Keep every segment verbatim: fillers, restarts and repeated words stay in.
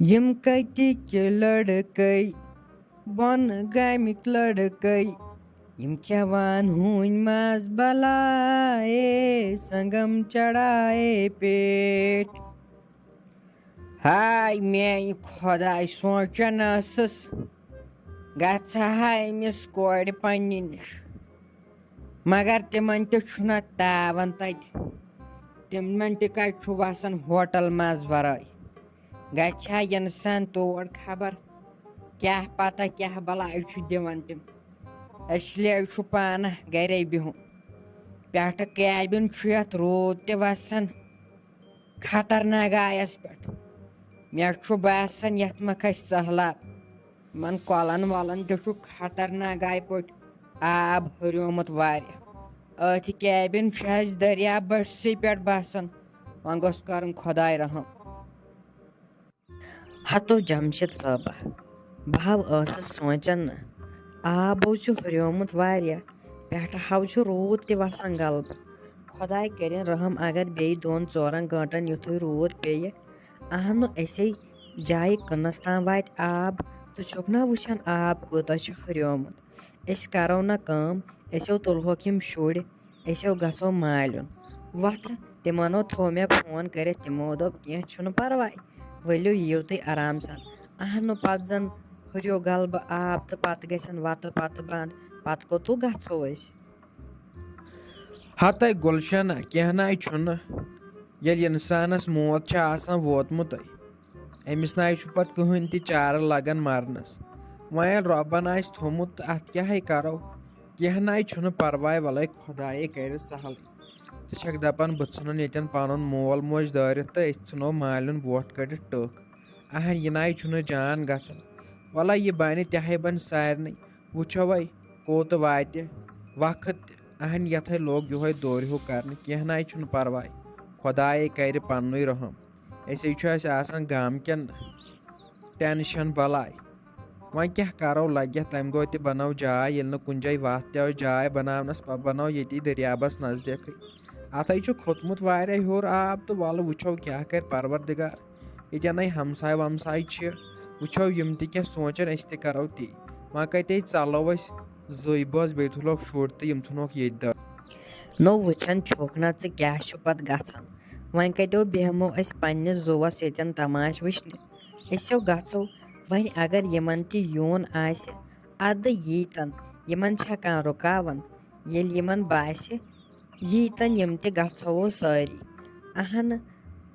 یِم کَتِکۍ لڑکے، بۄن گامٕکۍ لڑکے، یِم کھٮ۪وان ہوٗنۍ ماز بلایے سنگم چڑھایے پیٹھ۔ ہاے میانہِ خۄداے، سونٛچان ٲسٕس، گژھٕ ہا أمِس کورِ پننہِ نِش، مگر تِمن تہِ چھُنہ تاوان تتہِ۔ تِمن تہِ کتہِ چھُ وسان ہوٹل منٛز ورٲے؟ گژھِ ہا انسان تور، خبر کیاہ پتہ کیاہ بلاے چھُ دِوان تِم۔ اس لیے چھُ پانہ گرے بِہُن۔ پٮ۪ٹھٕ کیبن چھُ یتھ روٗد تہِ وسان خطرناک آیس پٮ۪ٹھ۔ مےٚ چھُ باسان یتھ ما کھسہِ سہلاب۔ یِمن کۄلن وۄلن تہِ چھُ خطرناک آیہِ پٲٹھۍ آب ہُریومُت واریاہ۔ أتھۍ کیبن چھُ اَسہِ دٔریاو بٔٹھسٕے پٮ۪ٹھ بسان۔ وۄنۍ گوٚژھ کرُن خۄداے رحم۔ ہتو جمشید صٲبہ، بہٕ ہاو ٲسٕس سونٛچان نہ، آب ہو چھُ ہُریومُت واریاہ، پٮ۪ٹھٕ ہاو چھُ روٗد تہِ وسان غلبہٕ۔ خۄداے کٔرِن رحم، اگر بیٚیہِ دۄن ژورن گٲنٛٹن یُتھُے روٗد پیٚیہِ، اہنُو، أسے جایہِ کٕنس تام واتہِ آب۔ ژٕ چھُکھ نا وٕچھان آب کوٗتاہ چھُ ہُریومُت؟ أسۍ کرو نہ کٲم، أسیو تُلہوکھ یِم شُرۍ، أسیو گژھو مالیُن۔ وۄتھٕ، تِمن ہو تھوو مےٚ فون کٔرِتھ، تِمو دوٚپ، "کینٛہہ چھُنہٕ پرواے، ؤلِو یِیِو تُہۍ آرام سان۔" اہنُو، پتہٕ زن ہُریو غلبہٕ آب تہٕ پتہٕ گژھن وتہٕ پتہٕ بنٛد، پتہٕ کوٚتُو گژھو أسۍ؟ ہتے گلشنہ، کینٛہہ ناے چھُنہٕ۔ ییٚلہِ اِنسانس موت چھُ آسان ووتمُتٕے، أمِس ناے چھُ پتہٕ کٕہٕنۍ تہِ چارٕ لگان مرنس۔ وۄنۍ ییٚلہِ رۄبن آسہِ تھوٚمُت تہٕ اتھ کیٛاہ ہے کرو؟ کینٛہہ ناے چھُنہٕ پرواے، ولے خۄدایے کرِ سہل۔ ژٕ چھکھ دپان بہٕ ژھٕنُن ییٚتٮ۪ن پنُن مول موج دٲرِتھ تہٕ أسۍ ژھٕنو مالیُن ووٹھ کٔڑِتھ ٹٔکھ؟ اہن، یہِ ناے چھُنہٕ جان گژھان۔ ولے یہِ بنہِ تہِ ہے بنہِ سارنٕے۔ وٕچھو وۄنۍ کوٚت واتہِ وقت تہِ۔ اہن، یتھے لوٚگ یِہوے دورِ ہیوٗ کرنہٕ، کینٛہہ ناے چھُنہٕ پرواے، خۄدایے کرِ پننُے رحم۔ أسے چھُ اَسہِ آسان گامہٕ کٮ۪ن ٹینشن بلاے۔ وۄنۍ کیٛاہ کرو، لگہِ تمہِ دۄہ تہِ بنٲو جاے، ییٚلہِ نہٕ کُنہِ جایہِ وتھ تہِ ٲس جاے بناونس، پتہٕ بنٲو ییٚتی دٔریابس نزدیٖکھٕے۔ اتھے چھُ کھوٚتمُت واریاہ ہیوٚر آب تہٕ ولہٕ وٕچھو کیٛاہ کرِ پروردگار۔ ییٚتٮ۪ن ہے ہمساے ومساے چھِ، وٕچھو یِم تہِ کیٛاہ سونٛچن، أسۍ تہِ کرو تی۔ وۄنۍ کتے ژلو أسۍ زٕے بٲژ، بیٚیہِ تُلوکھ شُرۍ تہٕ یِم ژھٕنوکھ ییٚتہِ دٲرِتھ۔ نو وٕچھان چھُکھ نا ژٕ کیٛاہ چھُ پتہٕ گژھان؟ وۄنۍ کتیو بیہمو أسۍ پننِس زُوس ییٚتٮ۪ن تماش وٕچھنہِ؟ أسیو گژھو وۄنۍ، اگر یِمن تہِ یُن آسہِ، ادٕ ییٖتن۔ یِمن چھا کانٛہہ رُکاوان؟ ییٚلہِ یِمن باسہِ، ییٖتن یِم تہِ گژھو سٲری۔ اہن،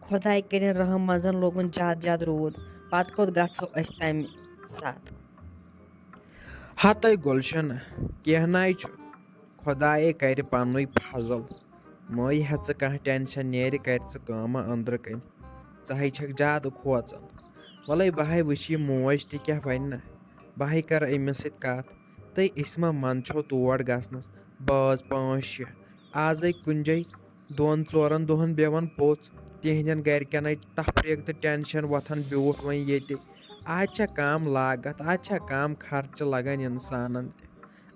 خۄداے کٔرِن رحم، منٛزن لوگُن زیادٕ زیادٕ روٗد، پتہٕ کوٚت گژھو أسۍ تمہِ ساتہٕ؟ ہتے گلشنہ، کینٛہہ ناے چھُ، خۄدایے کرِ پننُے فضل۔ مہ ہےٚ ژٕ کانٛہہ ٹینشن، نیرِ کرِ ژٕ کٲمہ أنٛدرٕ کنۍ۔ ژٕ ہے چھکھ زیادٕ کھوژان۔ ولے بہٕ ہے وٕچھِ یہِ موج تہِ کیٛاہ ونہِ نہ، بہٕ ہے کرٕ أمِس سۭتۍ کتھ۔ تہٕ أسۍ ما منٛدچھو تور گژھنس؟ بٲژ پانٛژھ شےٚ آزے کُنہِ جایہِ دۄن ژورن دۄہن بیٚہوان پوٚژھ، تِہنٛدٮ۪ن گرِکٮ۪ن ہے تفریٖق تہٕ ٹینشن وۄتھان بیوٗٹھ وۄنۍ ییٚتہِ۔ آز چھےٚ کم لاگتھ، آز چھےٚ کم خرچہٕ لگان انسانن تہِ۔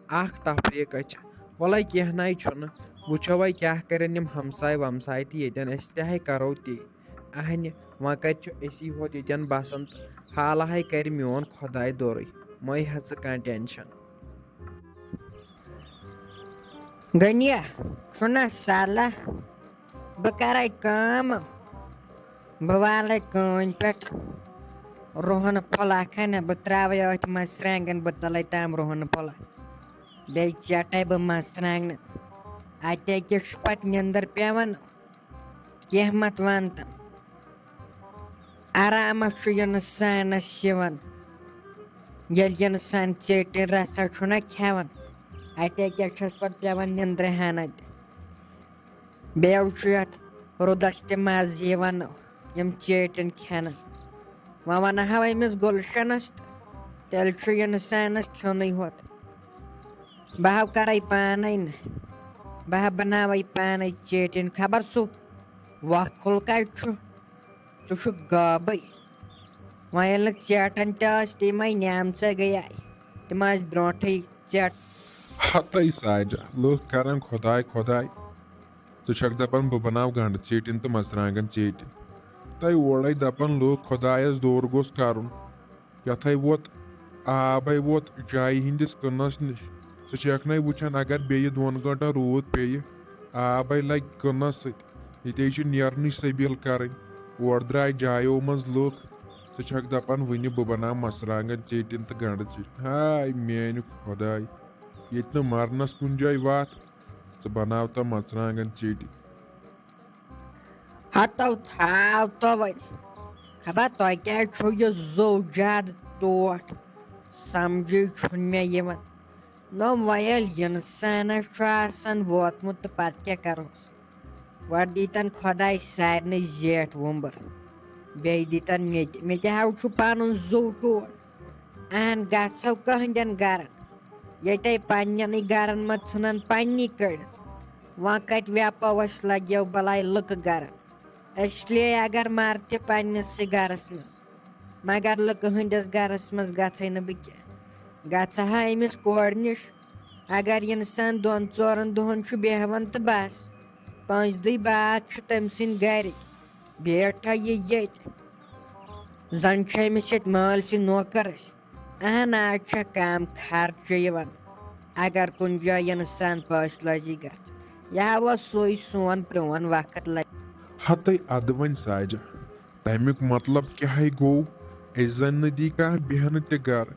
اکھ تفریٖقہ چھےٚ۔ ولے کینٛہہ ناے چھُنہٕ، وٕچھو وۄنۍ کیٛاہ کرن یِم ہمساے ومساے تہِ ییٚتٮ۪ن، أسۍ تہِ ہے کرو تی۔ اہنہِ، وۄنۍ کتہِ چھُ أسی ہوت ییٚتٮ۪ن بسان تہٕ حالہ ہے کرِ میون خۄداے دورٕے، مہ ہے ژٕ کانٛہہ ٹینشن۔ غنیہ، چھُنہ صالح، بہٕ کرے کٲم، بہٕ والے کٲنۍ پٮ۪ٹھ رُہن پھوٚلہ کھنہ، بہٕ تراوے أتھۍ منٛز سرٛانٛگن، بہٕ تُلے تام رُہن پھوٚلہ، بیٚیہِ ژیٹے بہٕ مرژٕوانٛگنہٕ۔ اتے کیٛاہ چھُ پتہٕ نیٚنٛدٕر پٮ۪وان؟ کینٛہہ مت وَن تہٕ۔ آرامس چھُ اِنسانس یِوان، ییٚلہِ اِنسان ژیٚٹِنۍ رژھا چھُنہ کھٮ۪وان، اتے کیٛاہ چھُس پتہٕ پٮ۪وان نیٚنٛدرِ ہنا تہِ۔ بیٚیہِ چھُ یتھ رُدس تہِ مزٕ یِوان یِم ژیٚٹِنۍ کھٮ۪نس۔ وۄنۍ ونہٕ ہاو أمِس گُلشنس تہٕ تیٚلہِ چھُ اِنسانس کھیوٚنُے ہوت۔ بہٕ ہا کرے پانے نہ، بہٕ ہا بناوے پانے ژیٚٹِنۍ۔ خبر سُہ وۄکھُل کتہِ چھُ؟ ژٕ چھُکھ غٲبٕے۔ وۄنۍ ییٚلہِ نہٕ ژیٹن تہِ ٲسۍ، تِمے نیمژے گٔیے، تِم ٲسۍ برونٹھٕے ژیٹ۔ ہتے ساجہ، لُکھ کرن خۄداے خۄداے۔ ژٕ چھکھ دپان بہٕ بناو گنڈٕ ژیٚٹِنۍ تہٕ مرژٕوانٛگن ژیٚٹِنۍ۔ تہٕ اورے دپان لوٗکھ خۄدایس دور گوٚژھ کرُن۔ یتھے ووت آبے ووت جایہِ ہٕنٛدِس کٕنس نِش۔ ژٕ چھکھ نے وٕچھان اگر بیٚیہِ دۄن گٲنٛٹن روٗد پیٚیہِ، آبے لگہِ کٕنس سۭتۍ۔ ییٚتے چھِ نیرنٕچ سبیٖل کرٕنۍ۔ اورٕ درٛاے جایو منٛز لوٗکھ۔ ژٕ چھکھ دپان وٕنہِ بہٕ بناو مرژٕوانٛگن ژیٹِنۍ تہٕ گنڈٕ ژیٹِنۍ۔ ہاے میانہِ خۄداے، ییٚتہِ نہٕ مرنس کُنہِ جایہِ وتھ، ژٕ بناو تہٕ مرژٕوانٛگن ژیٹِنۍ۔ ہتو تھاو تو وۄنۍ۔ خبر تۄہہِ کیٛازِ چھو یہِ زو زیادٕ ٹوٹھ؟ سمجھے چھُنہٕ مےٚ یِوان۔ نہ وۄنۍ ییٚلہِ انسانس چھُ آسان ووتمُت تہٕ پتہٕ کیٛاہ کرہوس؟ گۄڈٕ دیٖتن خۄداے سارنٕے زیٹھ وُمبر، بیٚیہِ دیٖتن مےٚ تہِ۔ مےٚ تہِ ہاو چھُ پنُن زو ٹوٹھ۔ اہن گژھو کہندٮ۪ن گرن، ییٚتے پننٮ۪نٕے گرن منٛز ژھٕنن پننی کٔڑِتھ۔ وۄنۍ کتہِ ویپو أسۍ لگیو بلاے لُکہٕ گرن؟ اس لیے اگر مرٕ تہِ پننِسٕے گرس منٛز، مگر لُکہٕ ہٕنٛدِس گرس منٛز گژھے نہٕ بہٕ کینٛہہ۔ گژھٕ ہا أمِس کورِ نِش۔ اگر انسان دۄن ژورن دۄہن چھُ بیہوان تہٕ بس، پانٛژِ دُہۍ بعد چھُ تٔمۍ سٕنٛدۍ گرِکۍ۔ بیٹھا یہِ ییٚتہِ۔ زن چھِ أمِس ییٚتہِ مٲلۍ سٕنٛدۍ نوکر أسۍ۔ اہن آز چھےٚ کم خرچہٕ یِوان۔ اگر کُنہِ جایہِ انسان پٲسۍ لٲزی گژھِ، یہِ ہا اوس سُے سون پرٛون وقت لگہِ۔ ہتے ادٕ وۄنۍ ساجہ، تمیُک مطلب کیٛاہ گوٚو؟ أسۍ زن نہٕ دی کانٛہہ بیہنہٕ تہِ گرٕ۔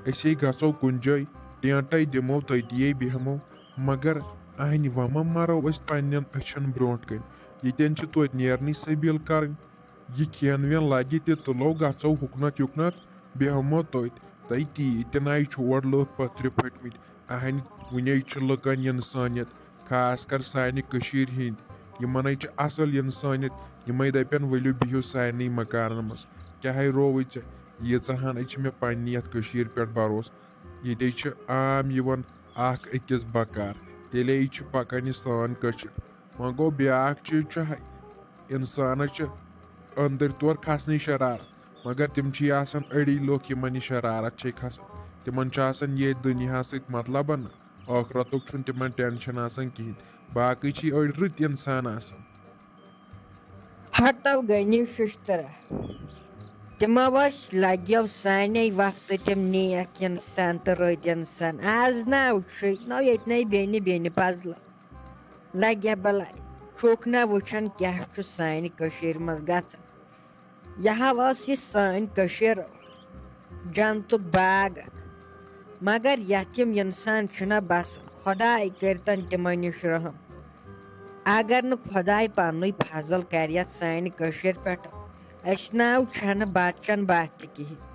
أسے گژھو کُنہِ جایہِ، ٹینٹے دِمو، تٔتیے بیہمو۔ مگر اہنہِ وما مرو أسۍ پننٮ۪ن أچھن برونٛٹھ کنہِ۔ ییٚتٮ۪ن چھِ توتہِ نیرنٕچ سبیل کرٕنۍ۔ یہِ کھٮ۪ن وٮ۪ن لگہِ تہِ تُلو، گژھو ہُکنتھ یُکنتھ، بیہمو توتہِ تٔتی۔ تہِ نَے چھُ اورٕ لُکھ پٔتھرِ پھٔٹمٕتۍ۔ اہنہِ وُنے چھِ لُکن انسٲنیت، خاص کر سانہِ کٔشیٖرِ ہِنٛدۍ۔ یِمنے چھِ اصل انسٲنیت، یِمے دپن ؤلِو بِہِو سارنٕے مکانن منٛز۔ کیٛاہے رووُے ژےٚ؟ ییٖژاہ ہن چھِ مےٚ پننہِ یتھ کٔشیٖرِ پٮ۪ٹھ بھروسہٕ۔ ییٚتے چھِ عام یِوان اکھ أکِس بکار، تیٚلے چھِ پکان یہِ سٲنۍ کٔشیٖر۔ وۄنۍ گوٚو بیٛاکھ چیٖز چھُ ہاے، انسانس چھِ أنٛدٕرۍ تور کھسنٕے شرارت، مگر تِم چھِ آسان أڑی لُکھ یِمن یہِ شرارت چھے کھسان۔ تِمن چھُ آسان ییٚتھۍ دُنیاہس سۭتۍ مطلب نہٕ، ٲخرتُک چھُنہٕ تِمن ٹینشن آسان کِہینۍ۔ باقٕے چھِ أڑۍ رٕتۍ انسان آسان۔ ہتو گٔنی ششترا۔ تِمو ٲسۍ لگیو سانے وقتہٕ تِم نیک انسان تہٕ رٕتۍ انسان۔ آز ناو چھُے نو ییٚتہِ نے بیٚنہِ بیٚنہِ پزلہٕ۔ لگیا بلاے۔ چھُکھ نہ وٕچھان کیٛاہ چھُ سانہِ کٔشیٖرِ منٛز گژھان؟ یہِ ہا ٲس یہِ سٲنۍ کٔشیٖر، جنتُک باغ اکھ۔ مگر یتھ یِم انسان چھِنہ بسان، خۄداے کٔرتن تِمن نِش رحم۔ اگر نہٕ خۄداے پننُے فضل کرِ یتھ سانہِ کٔشیٖرِ پٮ۪ٹھ، اسہِ ناو چھنہٕ بچن باتھ تہِ کِہیٖنۍ۔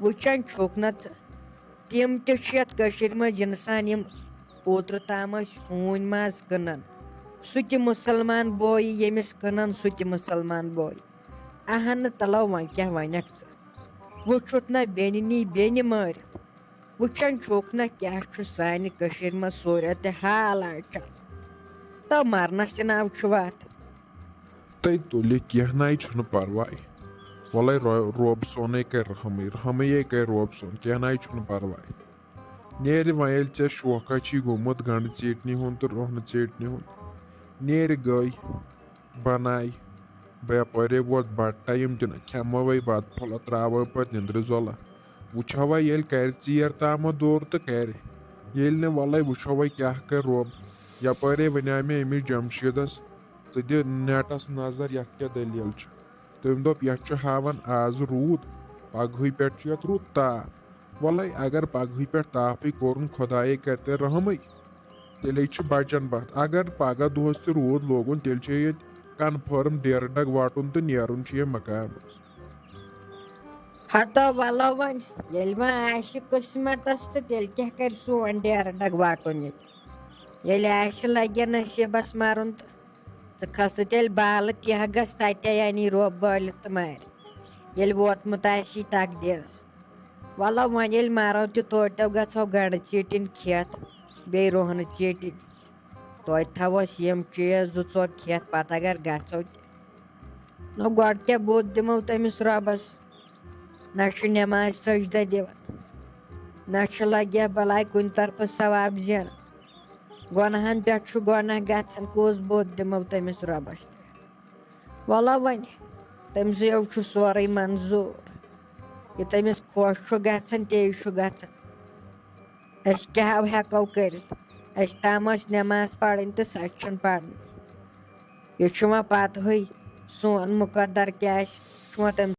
وٕچھان چھُکھ نہ ژٕ، تِم تہِ چھِ یتھ کٔشیٖرِ منٛز انسان، یِم اوترٕ تام ٲسۍ ہوٗنۍ ماز کٕنان، سُہ تہِ مُسلمان بوے، ییٚمِس کٕنان سُہ تہِ مُسلمان بوے۔ اہن نہٕ تلو وۄنۍ کیٛاہ ونکھ ژٕ؟ وٕچھُتھ نہ بیٚنہِ نی بیٚنہِ مٲرِتھ۔ وٕچھان چھُکھ نہ کیٛاہ چھُ سانہِ کٔشیٖرِ منٛز صوٗرت حال آز چلان۔ تو مرنس تہِ ناو چھُ وتھ۔ تہٕ تُلہِ کینٛہہ نَے چھُنہٕ پرواے۔ وَلَے رو-، روب سونَے کَرِ رحمٕے، رحمٕے کَرِ روب سون، کینٛہہ نَے چھُنہٕ پرواے۔ نیرِ وۄنۍ ییٚلہِ ژےٚ شوقہ چھی گوٚمُت گنٛڈٕ ژیٹنہِ ہُنٛد تہٕ رۄہنہٕ ژیٹنہِ ہُنٛد۔ نیرِ گٔے، بناے۔ بہٕ یپٲرے ووت بتہٕ ٹایم تہِ نہٕ، کھٮ۪مو وۄنۍ بتہٕ پھوٚلہ، تراوو پتہٕ نِندرِ زۄلہ۔ وٕچھو وۄنۍ ییٚلہِ کرِ ژیر تامتھ دورٕ تہٕ کرِ۔ ییٚلہِ نہٕ، وَلَے وٕچھو وۄنۍ کیٛاہ کرِ روب۔ یپٲرے وَنیٛاو مےٚ أمِس جمشیٖدس، ژٕ دِ نیٹس نظر یتھ کیٛاہ دٔلیٖل چھِ۔ تٔمۍ دوٚپ، یتھ چھُ ہاوان آز روٗد، پگہٕے پٮ۪ٹھ چھُ یتھ رُت تاپھ۔ وَلَے اگر پگہٕے پٮ۪ٹھ تاپھٕے کوٚرُن، خۄدایے کرِ تیٚلہِ رحمٕے۔ تیٚلے چھِ بچن بتھ۔ اگر پگاہ دۄہس تہِ روٗد لوگُن، تیٚلہِ چھُ ییٚتہِ کنفٲرم ڈیرٕ ڈگ واٹُن تہٕ نیرُن چھُ ییٚمہِ مکانہٕ منٛز۔ ہتو ولو وۄنۍ، ییٚلہِ وۄنۍ آسہِ قٕسمتس تہٕ تیٚلہِ کیٛاہ کرِ سون ڈیرٕ ڈگ واٹُن ییٚتہِ؟ ییٚلہِ آسہِ لگہِ نصیٖبس مرُن تہٕ ژٕ کھس تہٕ تیٚلہِ بالہٕ تہِ گژھ تتے، یعنی روب بٲلِتھ تہٕ مارِ، ییٚلہِ ووتمُت آسی تقدیٖرس۔ وَلہٕ وۄنۍ ییٚلہِ مَرو تہِ توتہِ گژھو گَنٛڈٕ ژیٹِنۍ کھٮ۪تھ، بیٚیہِ رۄہنہٕ ژیٹِنۍ۔ توتہِ تھاووس یِم چیٖز زٕ ژور کھٮ۪تھ، پَتہٕ اگر گژھو تہِ۔ نہ گۄڈٕ کیٛاہ بوٚد دِمو تٔمِس رۄبَس؟ نہ چھُ نٮ۪مازِ سجدہ دِوان، نہ چھُ لگہِ بلاے کُنہِ طرفہٕ ثواب زینان۔ گۄناہَن پٮ۪ٹھ چھُ گۄناہ گژھان، کُس بوٚد دِمو تٔمِس رۄبَس تہِ؟ وَلہٕ وۄنۍ۔ تٔمۍ سٕے یو چھُ سورُے منظوٗر۔ یہِ تٔمِس خۄش چھُ گژھان، تے چھُ گژھان۔ أسۍ کیٛاہ ہٮ۪کو کٔرِتھ؟ اَسہِ تام ٲس نٮ۪ماز پَرٕنۍ تہٕ سۄ تہِ چھَنہٕ پَرنٕے۔ یہِ چھُ وۄنۍ پَتہٕے سون مُقدر کیٛاہ آسہِ، چھُ وۄنۍ تٔمۍ